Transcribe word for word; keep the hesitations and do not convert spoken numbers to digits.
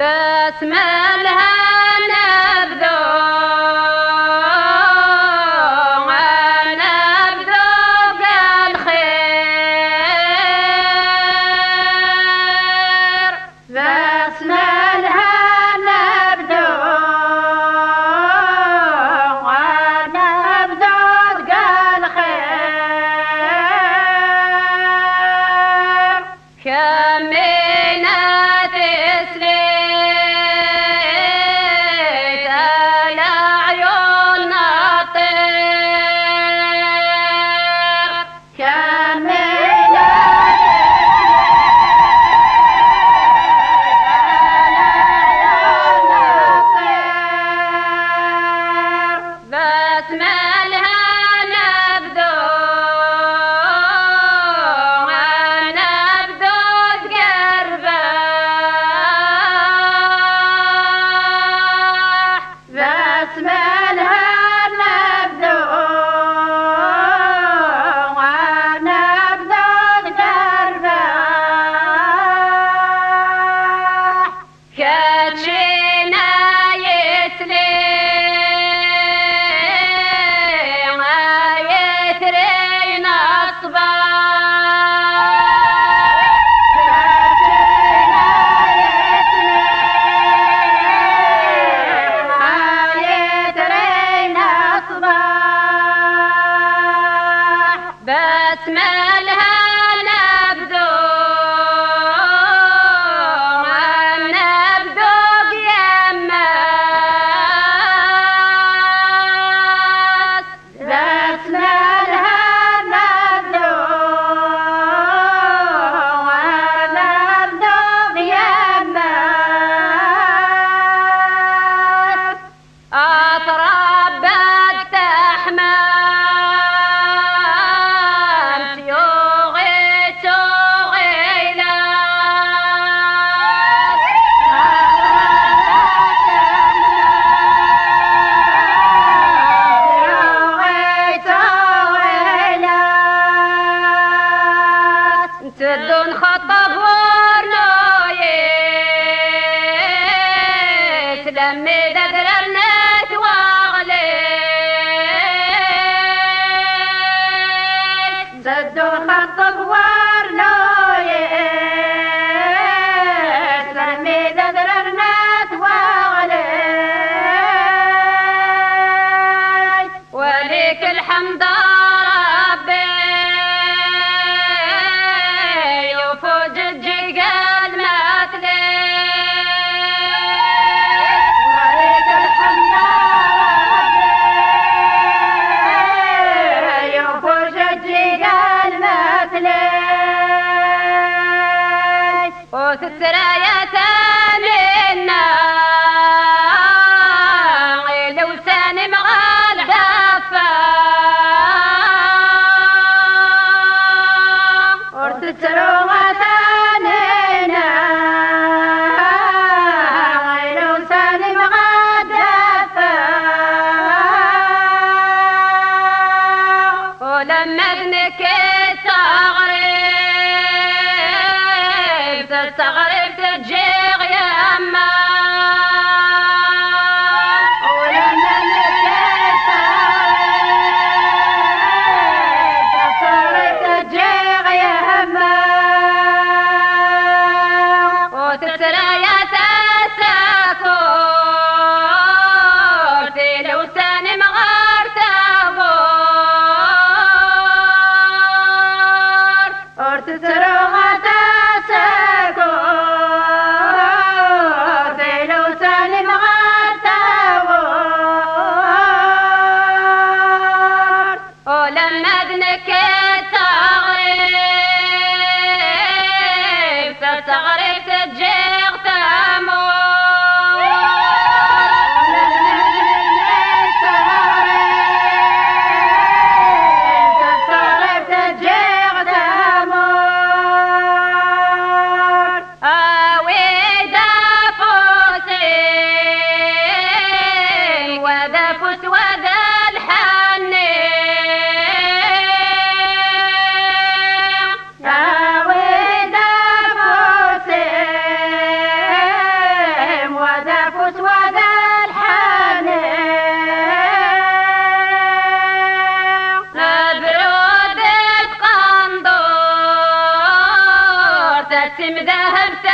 Asma lhan abdu, ad nabdu deg lxir. Asma lhan abdu, ad nabdu deg lxir. Kemmina tislit a leɛyun n ṭṭir. Kemmina tislit a leɛyun n ṭṭir. Basma lhan abdu, ad nabdu deg rrbeḥ. Basma lhan abdu, ad nabdu deg rrbeḥ. Keččina yesli, ay itri n ṣṣbeḥ. Keččina yesli, ay itri n ṣṣbeḥ. Basma lhan abdu, ad nabdu deg yemma-s. Basma lhan abdu, ad nabdu deg yemma-s. Atrabba-d taḥmamt, yuɣ-itt uɣilas. Atrabba-d taḥmamt, yuɣ-itt uɣilas. Nteddu nxeṭṭeb ur nuyis, lammi d adrar n at waɣlis. Nteddu nxeṭṭeb ur nuyis, lammi d adrar n at waɣlis. Walik lḥemd a Ṛebbi, yuf ujeǧǧig almatli. Walik lḥemd a Ṛebbi, yuf ujeǧǧig almatli. Ur tettra ya Taninna, ilewsan imɣal d affa. Ur tettru a Taninna, ilewsan imɣal d affa. Ulamma d nekk i d taɣribt, d taɣribt ǧǧiɣ yemma. Ulamma d nekk i d taɣribt, d taɣribt ǧǧiɣ yemma. Ur tettra ya tasakurt, ilewsan imɣal d taɣurt. Ur tettru a tasakurt, ilewsan imɣal d taɣurt. Ulamma d nekk i d taɣribt, d taɣribt ǧǧiɣ tamurt. Ulamma d nekk i d taɣribt, d taɣribt ǧǧiɣ tamurt. Awi-d afus-im, wa d afus, wa d lḥenni. Timdahemt